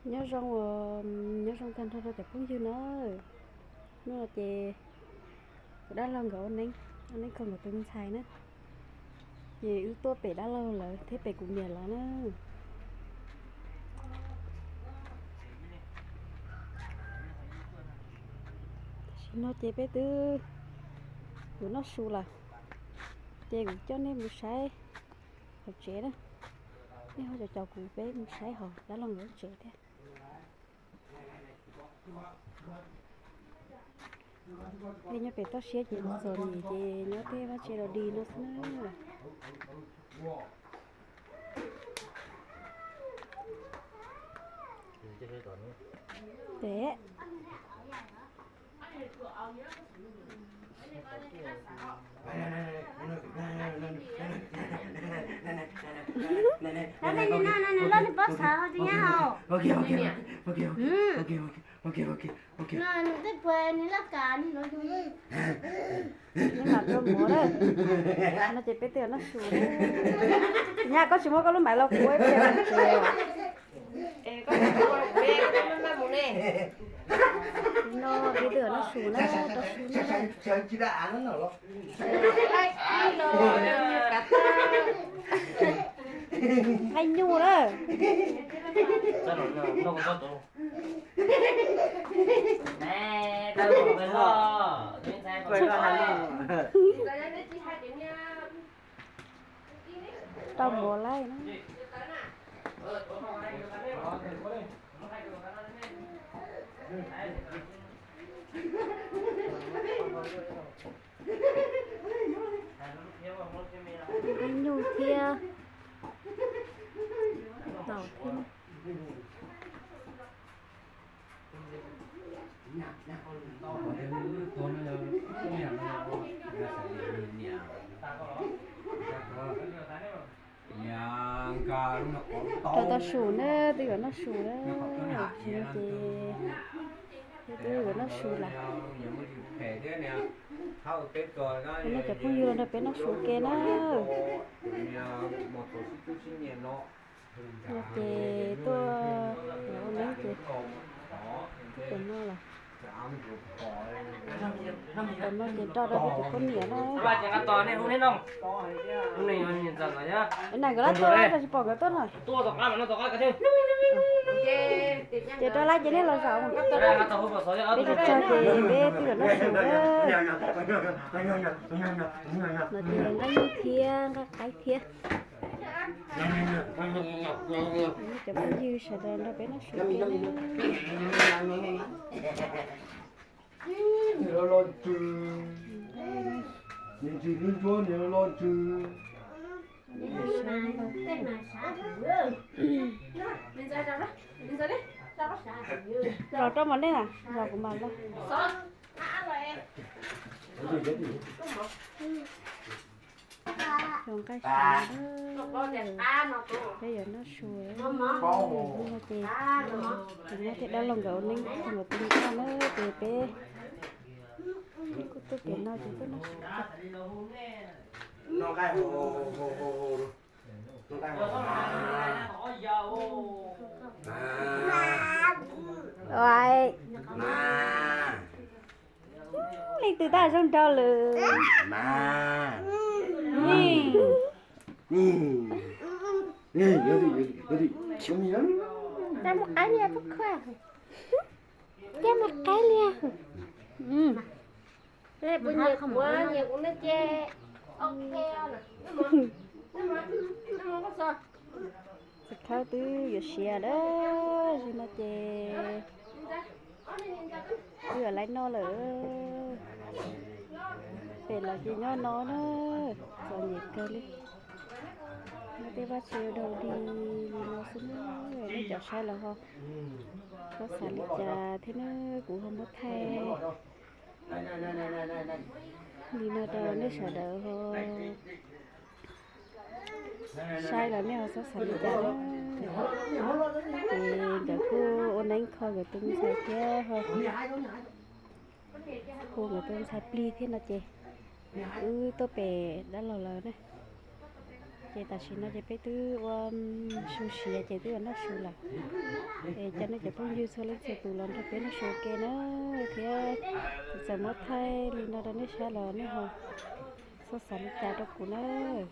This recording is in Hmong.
Nyob zoo, nyob zoo tag nrho rau cov phooj ywg na. Hnub no ces kuv dab laug nkawd ua neeb, ua neeb kho nkawd tus me ntxhais na. Ces wb tuaj pem dab laug lawv thiab pem kuv niam lawv na. Tam sim no ces peb twb yuav noj su lawm, ces kuv coj nej mus saib hauv tsev na. Nej ho caum caum kuv peb mus saib hauv dab laug nkawd tsev thiab. Peb nyob pem toj siab ces txom nyem ces nyob tej vaj tse dog dig no xwb na. Tes Neb mam rau muav na. No ces peb twb yuav noj su na. Nyab, koj tsis muab koj lub maiv los kuv ib pliag tsev. No peb twb yuav noj su na, rau su na. Nqaij nyuj na. Tau npaum laij na. Nqaij nyuj thiab taum thiab. Rau tau su na, twb yuav noj su na. Tam sim no ces peb twb yuav noj su lawm. Nej cov phooj ywg los nrog peb noj su ke na. No ces tuaj ua neeb ces pem no lawm. Pem no ces nrog rau peb tus poj niam na. Nas nkawd lab tuaj, tsis pom nkawd tuaj na. Ces rau lawm ces nej los zaum. Peb tsaug tsaug ces peb twb yuav noj su na. No ces nqaij nyuj thiab nqaij qaib thiab. Cov phooj ywg sawv daws nrog peb noj su thiab na. Los rau mas nej na, los kuv mam los. Zoo nqaij su, peb yuav noj su no ces kuv nyob thiab dab laug nkawd ua neeb kho nkawd tus me ntxhais na, ces peb kuj tuaj pem no ces tuaj noj su. Leej twg tab zoo nraug lawm? Coj mus qaib liag tub khuaj. Coj mus qaib liag. Puas nyiam kuv, nyiam kuv no ces ok. Txiv khawb twb yuav siav lawm, zaum no ces twb yuav laib noj lawm. Pem los ces nyob no na, txom nyem kawg li. Nyob tej vaj tse dog dig li no xwb na, nej cov saib los ho txhob xav li cas thiab na, kuv ho muab thaij li no rau nej sawv daws ho saib los nej ho txhob xav li cas na. Ces nkawd kuj ua neeb kho nkawd tus me ntxhais thiab ho hu nkawd tus me ntxhais plig thiab no ces wb tuaj pem dab laug lawv na. Ces tam sim no ces peb twb ua su siav ces twb yuav noj su lawm. Es cov nej cov phooj ywg txhua leej txhua tus los nrog peb noj su ua ke na, thiab txawm muab thaij li no rau nej saib los nej ho txhob xav li cas rau kuv nawb.